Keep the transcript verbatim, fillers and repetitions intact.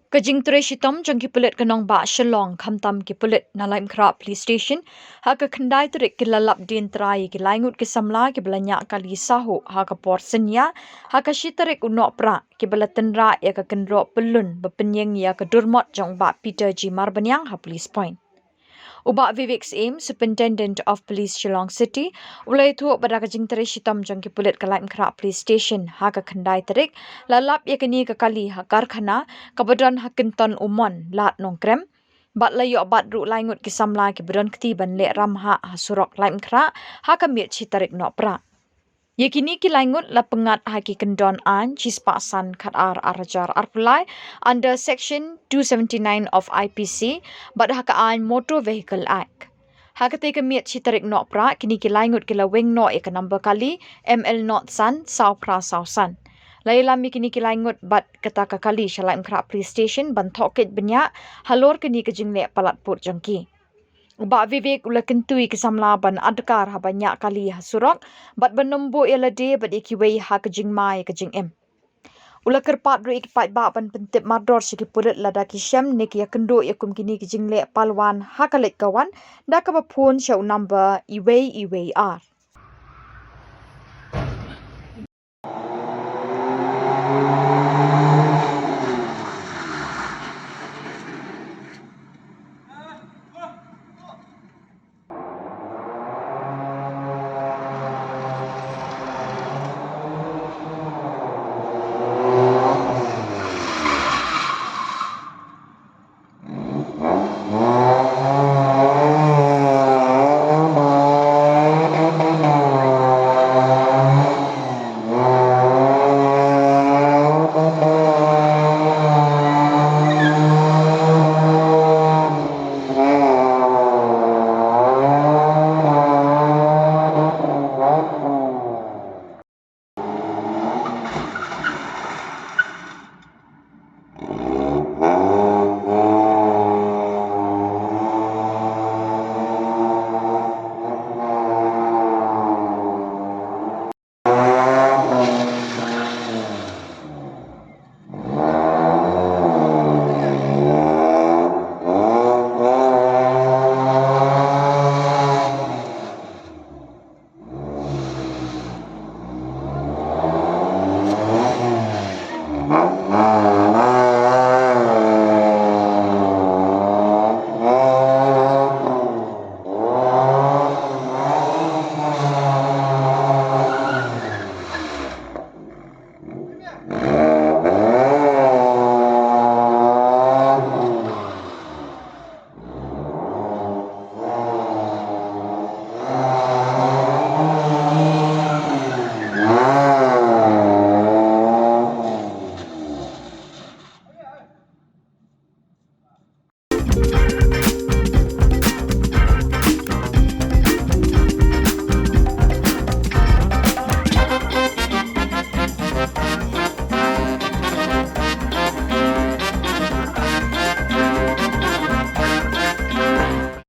Ka jingtrei shitom jong ki pulit ka nongbah Shillong, khamtam ki pulit na Laitumkhrah Police Station, ha ka khyndai tarik ki la lap dien trai ïa ki lai ngut ki samla kiba la ñiah kali sahuh ha ka por synñia ha ka shi tarik u Nohprah, kiba la tynrah ïa ka kynroh pyllun ba pynïeng ïa ka durmot jong u Bah Peter G Marbaniang ha Police Point. U Bah Vivek Syiem, Superintendent of Police Shillong City, u la ïathuh ba da ka jingtrei shitom jong ki pulit ka Laitumkhrah Police Station ha ka khyndai tarik, la lap ïa kane ka kali ha karkhana kaba don ha Kynton Umon, Lad Nongkrem, bad la ïoh bat ruh lai ngut ki samla kiba don kti ban leh ramhah ha surok Laitumkhrah ha ka miet shi tarik Nohprah. Ïa kine ki lai ngut la pynngat ha ki kyndon aiñ shispah san, khatar, ar hajar arphew lai, under Section two seventy-nine of I P C, bad ha ka aiñ Motor Vehicle Act. Ha katei ka miet shi tarik Nohprah, kine ki lai ngut ki la weng noh ïa ka number kali M L not san saw phra saw san. La ïalam ïa kine ki lai ngut bad kata ka kali sha Laitumkhrah Police Station ban thoh kit bniah halor kane ka jingleh palat pud jong ki. U Bah Vivek u la kyntu ïa ki samla ban adkar haba ñiah kali ha surok, bad ban ym buh ïa lade bad ïa kiwei ha ka jingma ïa ka jingim. U la kyrpad ruh ïa ki paidbah ban pyntip mardor sha ki pulit lada ki shem ne ki ïakynduh ïa kum kine ki jingleh palwan ha ka leit ka wan, da kaba phone sha u number uwei uwei ar.